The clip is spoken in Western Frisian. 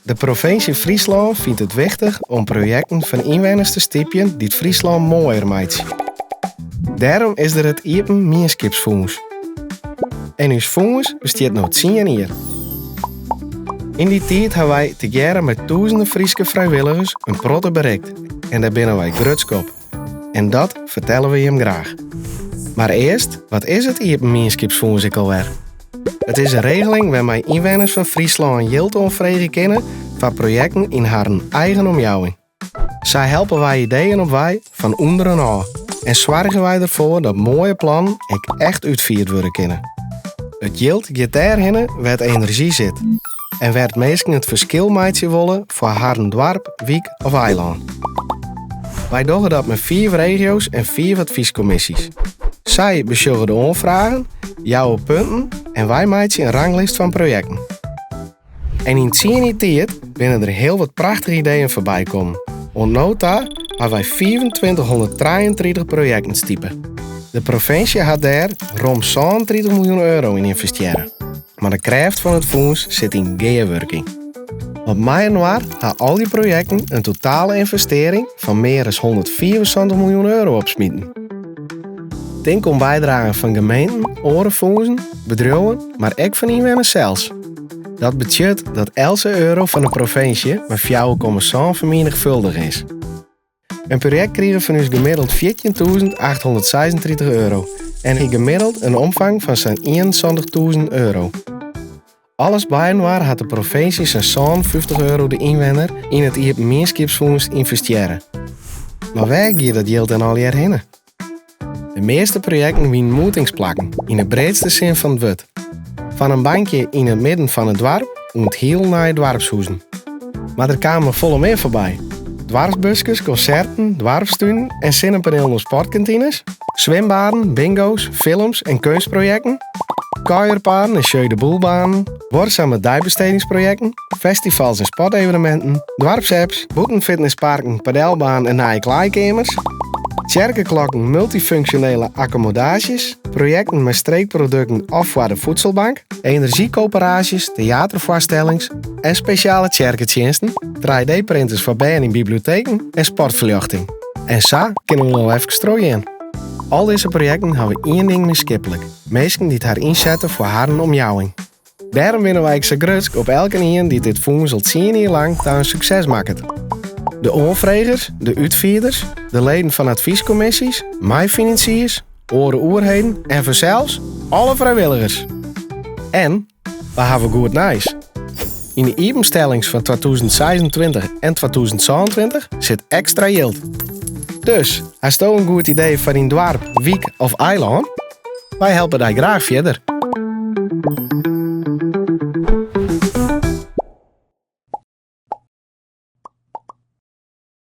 De provinsje Fryslân fynt it wichtich om projekten fan ynwenners te stypjen dy't Fryslân moaier meitsje. Dêrom is der it Iepen Mienskipsfûns. En ús fûns bestiet no tsien jier. Yn dy tiid ha wy tegearre mei tûzenen Fryske frijwilligers in protte berikt en dêr binne wy grutsk op. En dat fertelle we jim graach. Mar earst, wat is it Iepen Mienskipsfûns ek alwer? It is in regeling wêrmei ynwenners fan Fryslân jild oanfreegje kinne foar projekten yn harren eigen omjouwing. Sa helpe wy ideeën op wei fan ûnderen ôf en soargje wy derfoar dat moaie plannen ek echt útfierd wurde kinne. It jild giet dêrhinne wêr't enerzjy sit en wêr't minsken it ferskil meitsje wolle foar harren doarp, wyk of eilân. Wy dogge dat mei fiif regio's en fiif advyskommisjes. Sy besjogge de oanfragen, jouwe punten en wy meitsje in ranglist fan projekten. En yn tsien jier tiid binne der hiel wat prachtige ideeën foarby kommen. Oant no ta ha wy 2533 projekten stipe. De provinsje hat dêr rom 37 miljoen euro yn ynvestearre. Mar de krêft fan it fûns sit yn gearwurking. Want mei-inoar ha al dy projekten in totale ynvestearring fan mear as 175 miljoen euro opsmiten. Tink oan bydragen fan gemeenten, oare fûnsen, bedriuwen, mar ek fan ynwenners sels. Dat betsjut dat eltse euro fan de provinsje mei 4,7 fermienigfuldige is. In projekt krige fan ús gemiddeld 14.836 euro en hie gemiddeld in omfang fan sa'n 71.000 euro. Alles byinoar hat de provinsje sa'n 57 euro de ynwenner yn it Iepen Mienskipsfûns ynvestearre. Mar wêr gie dat jild dan allegear hinne? De measte projekten wienen moetingsplakken, yn 'e breedste sin fan it wurd. Fan in bankje yn it midden fan it doarp oant hiel nije doarpshûzen. Mar der kaam noch folle mear foarby. Doarpsbuskes, konserten, doarpstunen en sinnepanielen op sportkantines, swimbaden, bingo's, films en keunstprojekten, kuierpaden en jeu de boulebanen, duorsame deibestedingsprojekten, festivals en sporteveneminten, doarpsapps, bûtenfitnessparken, padelbanen en nije klaaikeamers, tsjerkeklokken, multyfunksjonele akkommodaasjes, projekten mei streekprodukten of foar de voedselbank, enerzjykoöperaasjes, teaterfoarstellings en spesjale tsjerketsjinsten, 3D-printers foar bern yn biblioteken en sportferljochting. En sa kin ik noch efkes trochgean. Al dizze projekten hawwe ien ding mienskiplik, minsken dy't har ynsette foar harren omjouwing. Dêrom binne wy ek sa grutsk op elkenien dy't dit fûns al tsien jier lang ta in sukses makket. De oanfregers, de útfierders, de leden fan advyskommisjes, meifinansiers, oare oerheden en fansels alle frijwilligers. En we hawwe goed nijs. Yn de iepenstellings fan 2026 en 2027 sit ekstra jild. Dus, hasto in goed idee foar dyn doarp, wyk of eilân? Wy helpe dy graach fierder.